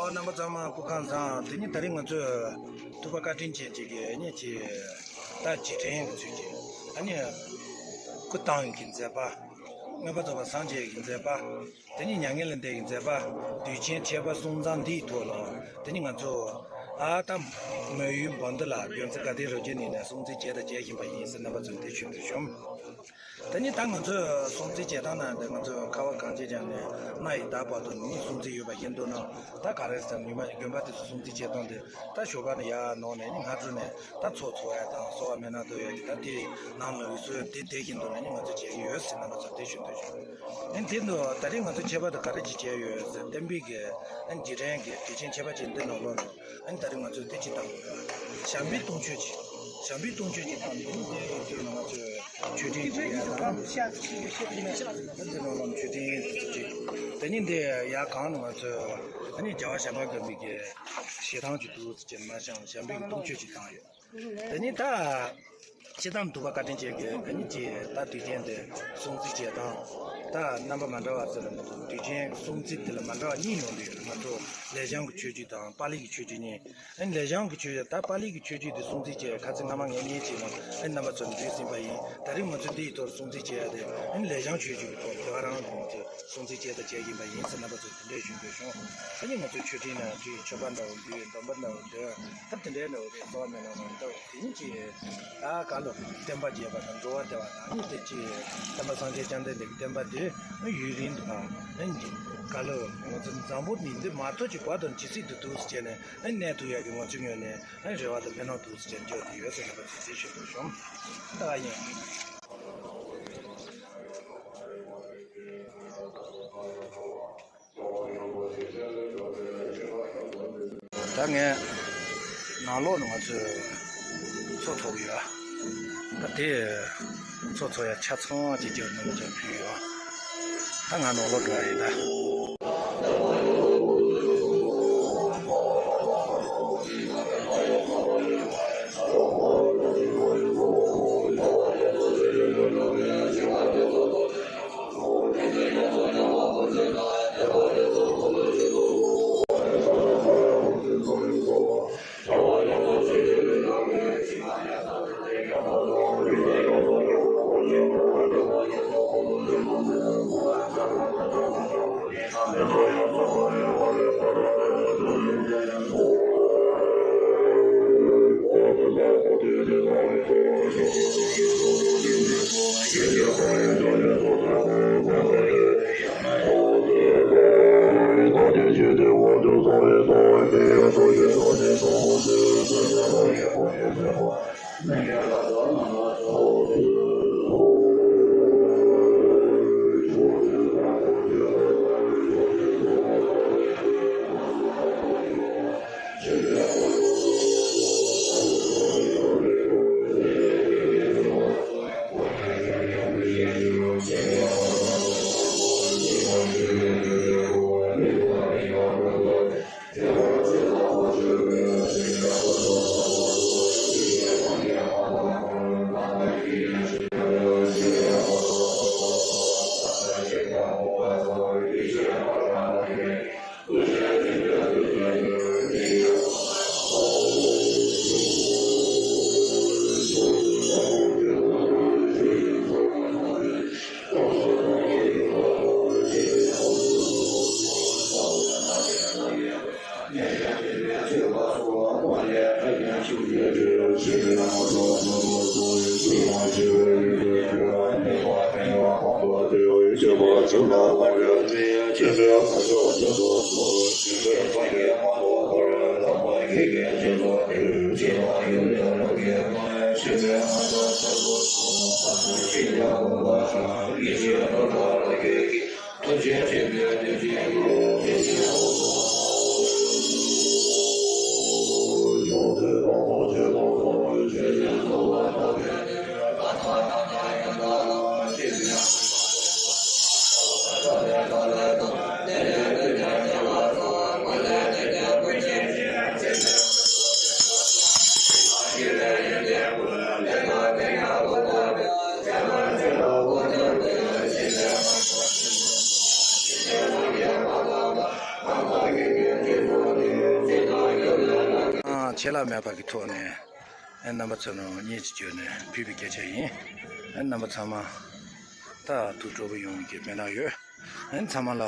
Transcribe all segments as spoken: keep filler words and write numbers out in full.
ཨོ་རྣམ་པ་ཚང་མ་སྐུ་ཁམས་བཟང་། དེ་ནི་ད་རིང་ང་ཚོས་ཐུབ་པ་བཀའ་དྲིན་ཅན་གཅིག་གིས་ཨ་ནི་ཅིག་ད་རྗེས་དྲན་གྱི་ཚུལ་གྱིས་ཨ་ནི་སྐུ་བལྟམས་ཀྱི་མཛད་པ། མངོན་པར་རྫོགས་པར་སངས་རྒྱས་ཀྱི་མཛད་པ། དེ་ནི་མྱ་ངན་ལས་འདས་ཀྱི་མཛད་པ། དུས་ཆེན་ཁྱད་པར་གསུམ་ཚང་འདིའི་ཐོག་ལ་དེ་ནི་ང་ཚོ་ཨ་ད་མོན་ཡུལ་འབའ་མདོ་ལ་དགོན་རྩེ་དགའ་ལྡན་རབ་རྒྱས་གླིང་ནས་སྲུང་བརྩི་བྱས་དང་བྱེད་བཞིན་པ་ཡིན་ཟེར་རྣམ་པ་ཚོར་འདི་ཞུ་འདོད་བྱུང་། དེ་ནི་ད་ང་ཚོས་སྲུང་བརྩི་བྱེད་སྟངས་ནང་དེ་ང་ཚོས་ཁ་བ་གངས་ཅན་ལྗོངས་ནས་གནའ་ཡི་ད་བར་དུ་ནི་སྲུང་བརྩི་ཡོད་པ་བཞིན་དུ་ནི་ད་ག་རེ་ཟེར་ན་མི་མ་དགོན་པ་དེ་ཚོ་སྲུང་བརྩི་བྱེད་སྟངས་དེ་ད་ཞོགས་ཀ་ནས་ཡར་ནང་ནས་ནི་སྔ་དྲོ་ནས་ད་ཚོགས་འཚོགས་ཡ་དང་གསོལ་བ་སྨོན་ལམ་འདོན་ཡ་གི་ད་དེ་ནང་ལ་འོས་སྲོལ་དེ་དེ་བཞིན་དུ་ནི་ང་ཚོས་བྱེད་ཀྱི་ཡོད་ཟེར་རྣམ་པ་ཚོར་དེ་ཞུ་འདོད་བྱུང་། ཨ་ནི་དེ་འདུག་ད་རེས་ང་ཚོ་ཁྱད་པར་དུ་ག་རེ་ཅིག་བྱས་ཡོད་ཟེར་བསྟན་པའི་གི་ཨ་ནི་རྗེས་དྲན་གྱི་དུས་ཆེན་ཁྱད་པར་ཅན་འདི་ནང་ལོགས་ནས། ཨ་ནི་ད་རེས་ང་ཚོས་དེ་ཅིག་བཏང་ཡོད། བྱམས་པའི་གཏོང་མཆོད་ཅིག་བྱམས་པའི་གཏོང་མཆོད་ཅིག་བཏང་འདི་ནི་དེ་ཡི་དུས་ནང་ང་ཚོས་མཆོད་སྤྲིན་ཅིག་ཡོད་དང་། འདི་ནང་ལ་མཆོད་སྤྲིན་ཅིག་དེ་ནི་འདི་ཡར་གང་ནས་ང་ཚོས་ཨ་ནི་རྒྱལ་བ་བྱམས་པ་མགོན་པོའི་གི་ཞལ་ཐང་ཅིག་འདུག་ཟེར་གྱི་མ་བྱང་བྱམས་པའི་གཏོང་མཆོད་ཅིག་བཏང་ཡོད། དེ་ནི་ད། སྤྱི་བཏང་ཐུབ་པ་བཀའ་དྲིན་ཅན་གྱིས་ཨ་ནི་ཅིག་ད་དུས་ཆེན་དེ་སྲུང་བརྩི་བྱེད་སྟངས་ད་རྣམ་པ་མ་འདྲ་བ་ཟེར་ལ་མི་འདུག་དུས་ཆེན་སྲུང་བརྩི་དེ་ལ་མ་འདྲ་བ་གཉིས་ཡོང་གི་ཡོད། ང་ཚོ་ལེགས་བྱང་གི་ཆོས་བརྒྱུད་དང་པཱ་ལི་གི་ཆོས་བརྒྱུད་གཉིས། ཨ་ནི་ལེགས་བྱང་གི་ཆོས་ད་པཱ་ལི་གི་ཆོས་བརྒྱུད་དེ་སྲུང་བརྩི་བྱེད་ཁ་ཚིག་སྔ་མ་ངས་ཉན་བྱས་ནས་ཨ་ནི་རྣམ་པ་ཚོར་འདྲི་ཟིན་པ་ཡིན། ད་རིང་ང་ཚོས་འདི་ཡི་ཐོག་སྲུང་བརྩི་བྱེད་ཡ་དེ་ཨ་ནི་ལེགས་བྱང་ཆོས་བརྒྱུད་ཀྱི་ཐོག་དེ་ག་རང་ང་ཚོས་སྲུང་བརྩི་བྱེད་དང་བྱེད་བཞིན་པ་ཡིན་ཟེར་རྣམ་པ་ཚོར་དེ་འདྲས་ཞུ་འདོད་བྱུང་། ཨ་ནི་ང་ཚོའི་མཆོད་སྤྲིན་ནང་དེའི་མཆོད་པ་འདྲ་བོ་འདུས་སྡོམ་པ་འདྲ་བོ་འདོན་ད་དེ་འདྲའི་འདྲ་བོ་རེད། གསོལ་བ་སྨོན་ལམ་འདྲ་བོ་དེ་ཉིད་ཀྱིས་ད་ག་ལོ་བསྟན་པ་རྒྱས་པ་དང་འགྲོ་བ་བདེ་བ་དང་ཨ་ནི་དེ་ཅི་བསྟན་པ་སངས་རྒྱས་བཅོམ་ལྡན་འདས་ཀྱི་བསྟན་པ་དེ་ཡུན་རིང་དུ་དང་ཨ་ནི་ག་ལོ་ང་ཚོ་འཛམ་བུ་གླིང་འདི་མ་གཏོགས་ཀྱི་བར་དུ་ཇི་སྲིད་དུ་འདུག་ཟེར་བྱས་ནས་ཨ་ནི་གནས་ཐུབ་ཡག་གི་ང་ཚོའི་ངོས་ནས་ཨ་ནི་རེ་བ་དང་སྨོན་ལམ་འདུག་ཟེར་བྱས་འཇོག་གི་ཡོད་ཟེར་ནས་ཞུ་འདོད་བྱུང་། ད་ཡིན། ད་ངས་ནང་ལོགས་ནས་ང་ཚོས་ཚོགས་འཚོགས་ཀྱི་ཡོད། ད་དེ་ཚོགས་འཚོགས་ཡ་ཆ་ཚང་གཅིག་གྱུར་ནང་ལ་ཅིག་ཕུལ་ཡོད། ད་ང་ནང་ལོགས་འགྲོ་ཡ་ཡིན་ད། ཆད་ལྷག་མེད་པ་གི་ཐོག་ནས་ཨེ་རྣམ་པ་ཚོ་ནང་སྙིང་རྗེ་བརྗོད་ནས་ཕུལ་བའི་སྐད་ཆ་ཡིན། ཨེ་རྣམ་པ་ཚང་མ་ད་ཐུགས་སྤྲོ་པོ་ཡོང་གི་སྨོན་ལམ་ཡོད། ཨེ་ཚང་མ་ལ་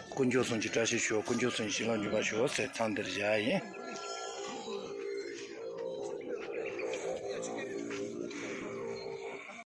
དཀོན་མཆོག་གསུམ་གྱི་བཀྲ་ཤིས་ཤོག། དཀོན་མཆོག་གསུམ་གྱི་བྱིན་རླབས་འཇུག་པར་ཤོག་ཟེར་མཚམས་འདིར་བཞག་ཡིན།